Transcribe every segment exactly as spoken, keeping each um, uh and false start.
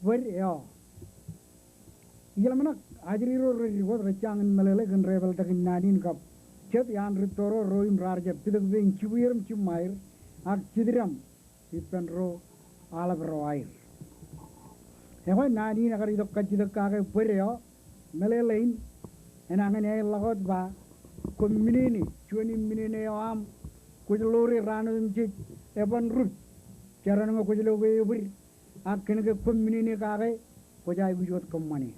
Bōd eo. Ijeḷā men ak ajri ro rej dik wōt rej jañin meḷeḷe kōn ri-pāltak in naan in kab jet iaan rūtto ro ro im raar jab pitōk pein jibwier im jibmāer ak jitdam ippān ro aḷap ro aer. Ekwe naan in ekar itok kajjitōk kake bōd eo, meḷeḷein, enañin eḷḷọk wōt ba, koṃ minene, juon im minene eo aṃ, kwōj ḷoore raan otemjej, eban rup, jeran ñe kwōj lo ke ebōd, ak kōn ke koṃ minene kake, kwōj aikuj wōt kōṃṃane.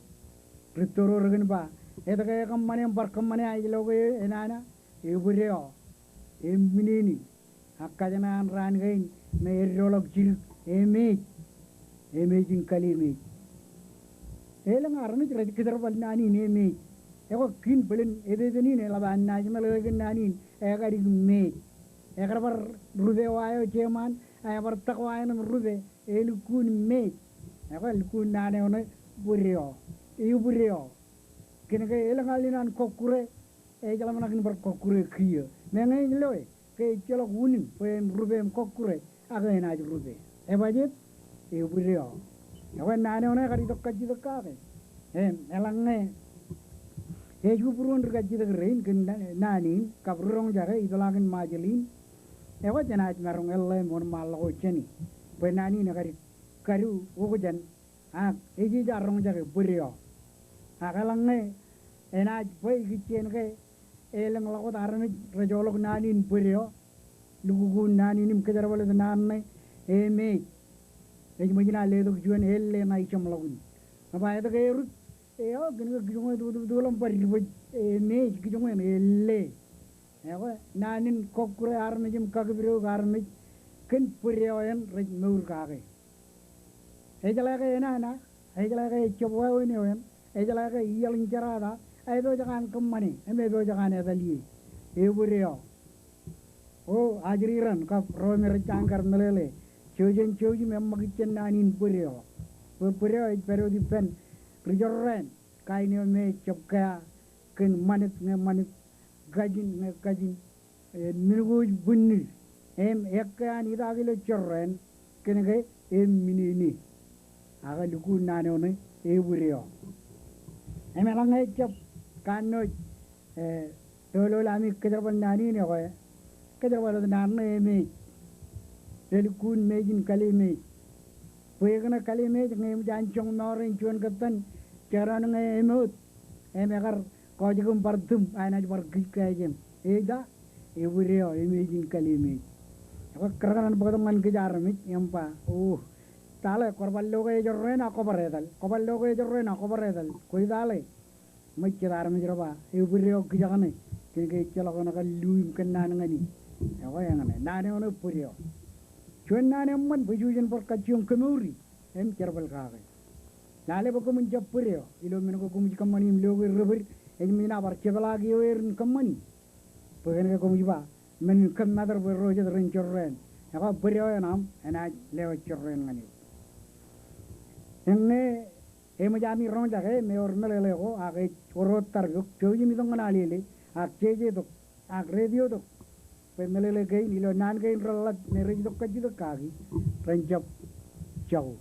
Rūtto ro rekōn ba, etke ekōṃṃane im bar kōṃṃane, a ej lo ke enana, ebōd eo, eṃ minene. Ak kajin an raan kein me eddoḷọk jidik, emeej. Emeej in kalimeej. Elōñ armej rej kōjerbal naan in emeej. Ekwe kiin bōlen epepen in eḷap an naaj meḷeḷe kōn naan in, ekadik meej. Ekar bar rupe wa eo jeṃaan, a ebar tak wa eṇ im rupe, elukkuun meej. Ekwe lukkuun naan eo ṇe bōd eo. Eubōd eo. Kōn ke elōñ al in an kọkkure, ejjeḷọk men ak in bar kọkkure kiiō. Meñe ej loe, ke ejjeḷọk unin bwe en rupe im kọkkure, ak enaaj rupe. Ebajet, eubōd eo. Ekwe naan eo ṇe ekar itok kajjitōk kake. Im, eḷaññe ej bubūruon ri kajjitōk rein kōn na-, naan in, kab ri roñjake, ipḷaakin Ṃajeḷ in. Ekwe jenaaj maroñ eḷḷā im wōnṃaanḷọk wōt jāne. Bwe naan in ekar kadu okjān. Ak ej ej ar roñjake bōd eo. Ak eḷaññe enaaj bwe ikijjien ke elōñḷọk wōt armej rejoḷọk naan in bōd eo, lukkuun naan in im kōjerbal wōt naan ṇe, emeej. Ej ṃōj in a letok juon elle ṇa ijeṃḷọkin. Ñe ba etke erup, eo, kōn ke kijoñe tutu tuḷọk bar dibōj, emeej kijoñe en elle. Ekwe, naan in kọkkure armej im kakipdok armej kōn bōd eo en rej mour kake. Ejeḷā ke enana, ejeḷā ke ejab wāween eo en, ejeḷā ke iaḷ in jerata, a epojak an kōṃṃane, im epojak an etal ie. Eubōd eo. O, ajri raṇ kab ro me rej jañin kar meḷeḷe, jouj im jouj im eṃṃakūt jān naan in bōd eo. Bwe bōd eo ej pād wōt ippān ri jorrāān, kain eo me ejab kea kōn ṃanit ñe ṃanit, kajin ñe kajin, e, men ko ej bwinnid, im ekkā an itak ilo jorrāān, kōn ke eṃ minene. Ak lukkuun naan eo ṇe, eubōd eo. Im eḷaññe ejab kanooj, e, doḷoḷ ami kōjerbal naan in ekwe, kōjerbal wōt naan ṇe emeej. Elukkuun meej in kalimeej. Bwe ekōṇe kalimeej ñe eṃōj an joñmour in juon kōttan, jeran ñe emoot, im ekar kọjkōṃ bar tūṃ, a enaaj bar kij kājeṃ. Eta, eubōd eo, emeej in kalimeej. Ekwe kōrā kōṇaan bōktok ñan kōj armej, im ba, o, tale, kwōr bar lo ke ejorrāān a kwō bar etal. Kwō bar lo ke ejorrāān a kwō bar etal. Kwōj tale. Ṃōj jet armej rej ba, eubōd eo kijañe, kōn ke ejjeḷọk eṇ kar lukkuun kōnnaan ñan e. Ekwe eñṇe, naan eo ṇe bōd eo. Juon naan eṃṃan bwe jej bar kajjioñ kōmour e, im jerbal kake. Lale bwe koṃwin jab bōd eo, ilo men ko koṃij kōṃṃani im lo ke rej bōd, ej ṃōj in a bar jepḷaak ioer in kōṃṃani. Bwe kōn ke koṃij ba, men in kōmmatōr bwe ro jet ren jorrāān. Ekwe bōd eo en aṃ, enaaj lewōj jorrāān ñan eok. Eññe eṃōj ami roñjake im ewōr meḷeḷe ko, ak ej wōr wōt tarok, jouj im itok ñan Aleele, ak jeje tok, ak retio tok. Bwe meḷeḷe kein ilo naan kein reḷḷap me rej itok kajjitōk kaki, ren jab jako.